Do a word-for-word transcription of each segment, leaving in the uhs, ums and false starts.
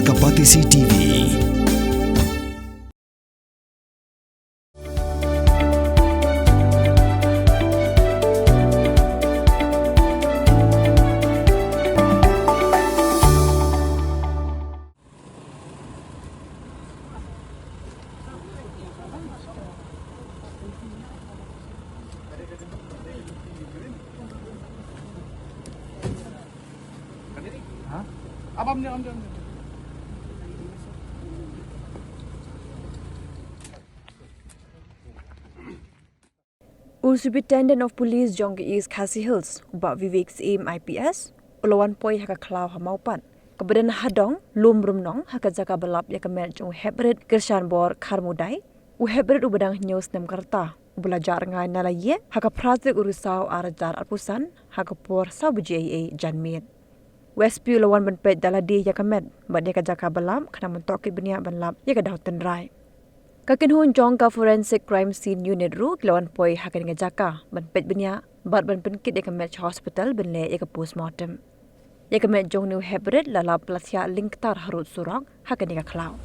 Ka Batesi T V. U Superintendent of Police jong ka East Khasi Hills, u Bah Vivek Syiem I P S, u la wan poi ha ka khlaw ha Mawpat, kaba don ha dong Lumrumnong, ha ka jaka ba lap ïa ka met jong u Heprit Kyrshanbor Kharmudai, u Heprit uba dang hynñiew snem ka rta, uba la jah rngai na la ïing ha ka phra tarik u Risaw ar hajar arphew san, ha ka por saw baje eiei janmiet. U S P u la wan ban peit da lade ïa ka met bad ïa ka jaka ba lap, khnang ban tohkit bniah ban lap ïa ka daw tynrai. Ka kynhun jong ka Forensic Crime Scene Unit ruh ki la wan poi ha kane ka jaka ban peit bniah bad ban pynkit ïa ka met sha hospital ban leh ïa ka postmortem. Ïa ka met jong une u Heprit la lap la thiah lyngktar harud surok ha kane ka khlaw.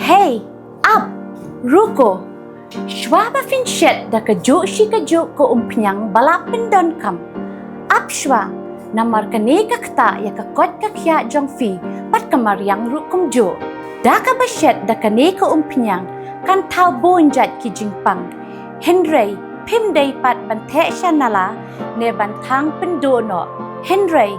Hey, ap, ruko. Shwa ba phin shet da kajuh shi kajuh ka umphniang ba la pyndonkam, ap shwa, namar kane ka ktah ïa ka koit ka khiah jong phi bad ka mariang ruh kumjuh. Da kaba shet da kane ka umphniang kan thaw bun jait ki jingpang. Hynrei phim dei pat ban theh sha nala ne ban thang pynduh noh. Hynrei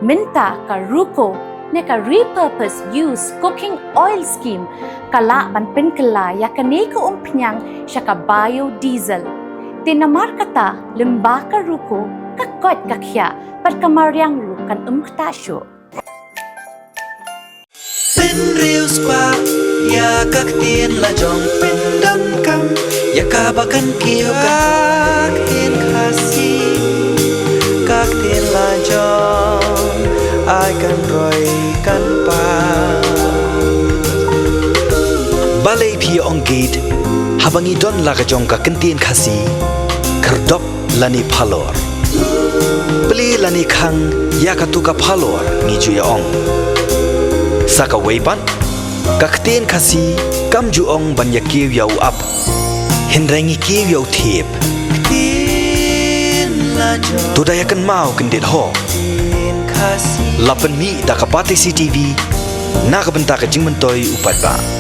mynta ka ruko ne ka repurpose use cooking oil scheme ka lah ban pynkylla ïa kane ka umphniang sha ka biodiesel. Te namar kata, lyngba ka ruko, ka koit ka khiah bad ka mariang ruh kan ym ktah shuh. Pynriewspah ïa ka ktien la jong, pyndonkam ïa kaba kan kiew, ka ktien Khasi, ka ktien la jong, ai kan roi kan pang. Balei phi ong gate haba ngi don la ka jong ka ktien Khasi? Khyrdop lane phalor. Plie lane khang ïa katu ka phalor, ngi ju ïa ong. Sa kawei pat, ka ktien Khasi kam ju ong ban ïa kiew ïa u ap, hynrei ngi kiew ïa u thiep. To da ïa kynmaw kyndit ho. La pynmih da ka Batesi T V na ka bynta ka jingmyntoi u paidbah.